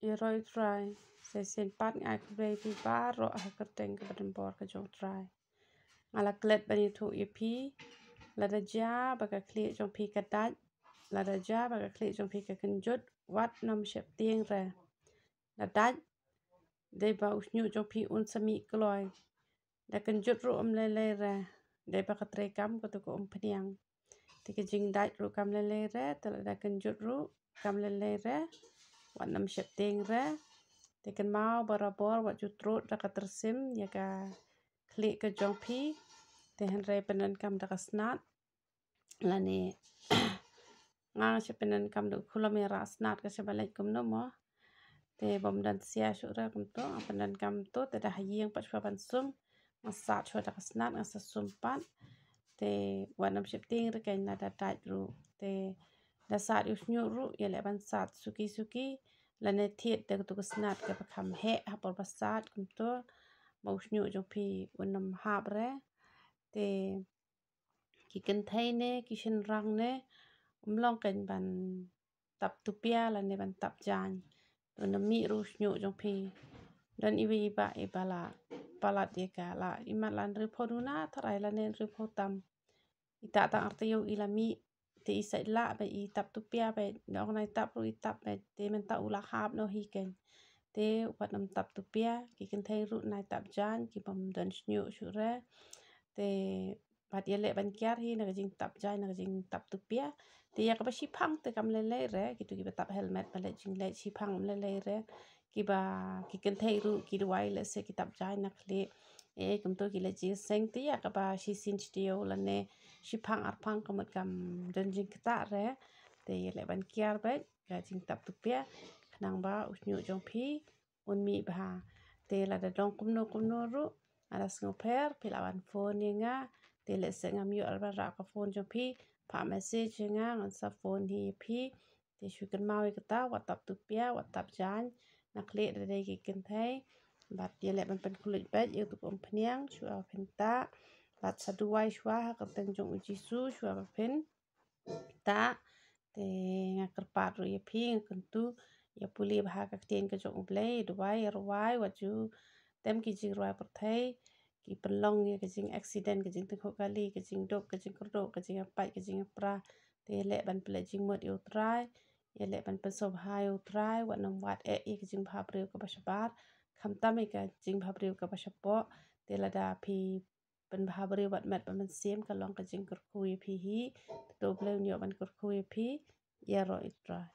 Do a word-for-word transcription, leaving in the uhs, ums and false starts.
Ïaroh ïa u Trai. Sa shisien pat nga ai khublei ïa phi baroh ha ka kyrteng kaba donbor ka jong u Trai. Nga la klet ban ïathuh ïa phi, lada jia ba ka khlieh jong phi ka dait, lada jia ba ka khlieh jong phi ka kynjut, wat nym sheptieng re. La dait, dei ba u shñiuh jong phi un sa mih kloi. Da kynjut ruh ym lei lei re, dei ba ka treikam katu ka umphniang. Te ka jingdait ruh kam lei lei re, te lada kynjut ruh kam lei lei re, wat nym sheptieng re. Te kynmaw barabor wat ju trud da ka tyrsim ïa ka khlieh ka jong phi. Te hynrei pyndonkam da ka snat. Lane nga nga shu pyndonkam da u khulom ïa rah snat, ka shu ba leit kumno mo. Te bym don sia shuh re kumto, nga pyndonkam to, te da ha ïing pat shuwa ban sum, nga sat shuwa da ka snat, nga sa sum pat. Te wat nym sheptieng re kein, lada dait ruh. Te da sat ïa u shñiuh ruh, ïaleh ban sat suki suki, lane thied da katu ka snat kaba kham heh ha por ba sat kumto, ba u shñiuh jong phi un nym hap re. Te ki kynthei ne ki shynrang ne, ym long kein ban tap tupia lane ban tap jaiñ. To nym mih ruh u shñiuh jong phi. Don iwei i bah iba la palat ïa ka, la imat la hynriewphew duna tharai lane hynriewphew tam. I tah tang ar taïew i la mih, te i sait lah beit i tap tupia beit, da ong nai tap ruh i tap beit, te mynta u la hap noh hi kein. Te wat nym tap tupia, ki kynthei ruh nai tap jaiñ, ki bym don shñiuh shuh re. Te bad ïaleh ban kiar hi na ka jingtap jaiñ, na ka jingtap tupia. Te ïa kaba shiphang te kam lei lei re, kitu kiba tap helmet ba leit jingleit shiphang ym lei lei re. Kiba ki kynthei ruh ki duwai lehse ki tap jaiñ na khlieh. Eh, kumto ki leit jingseng, te ïa kaba shisien shi taïew lane shiphang arphang ka mut kam don jingktah re. Te ïaleh ban kiar beit ka jingtap tupia, khnang ba u shñiuh jong phi un mih bha. Te lada don kumno kumno ruh, lada sngewpher, phi lah ban phone ïa nga. Te lehse ngam ïoh ban rah ka phone jong phi, phah message ïa nga, ngan sa phone hi ïa phi. Te shu kynmaw ïa kata, wat tap tupia, wat tap jaiñ na khlieh, da dei ki kynthei. Bad ïaleh ban pynkhluit beit ïa utu ka umphniang shuwa ba phin tah. Bad sa duwai shuwa ha ka kyrteng jong u Jisu shuwa ba phin tah. Te nga kyrpad ruh ïa phi, nga kyntu, ïa pule bha ha ka ktien ka jong U Blei, duwai, rwai, wat ju tem ki jingrwai pyrthei, ki pynlong ïa ka jingaccident, ka jingtyngkhuh kali, ka jingduk, ka jingkyrduh, ka jingïapait, ka jingïapra. Te ïaleh ban pynleit jingmut ïa U Trai, ïaleh ban pynsngewbha ïa U Trai, wat nym wad eh ïa ka jingbhabriew kaba shabar, khamtam ïa ka jingbhabriew kaba shapoh. Te lada phi pynbhabriew bad met bad mynsiem, ka long ka jingkyrkhu ïa phi hi. Te to U Blei un ïoh ban kyrkhu ïa phi. Ïaroh ïa U Trai.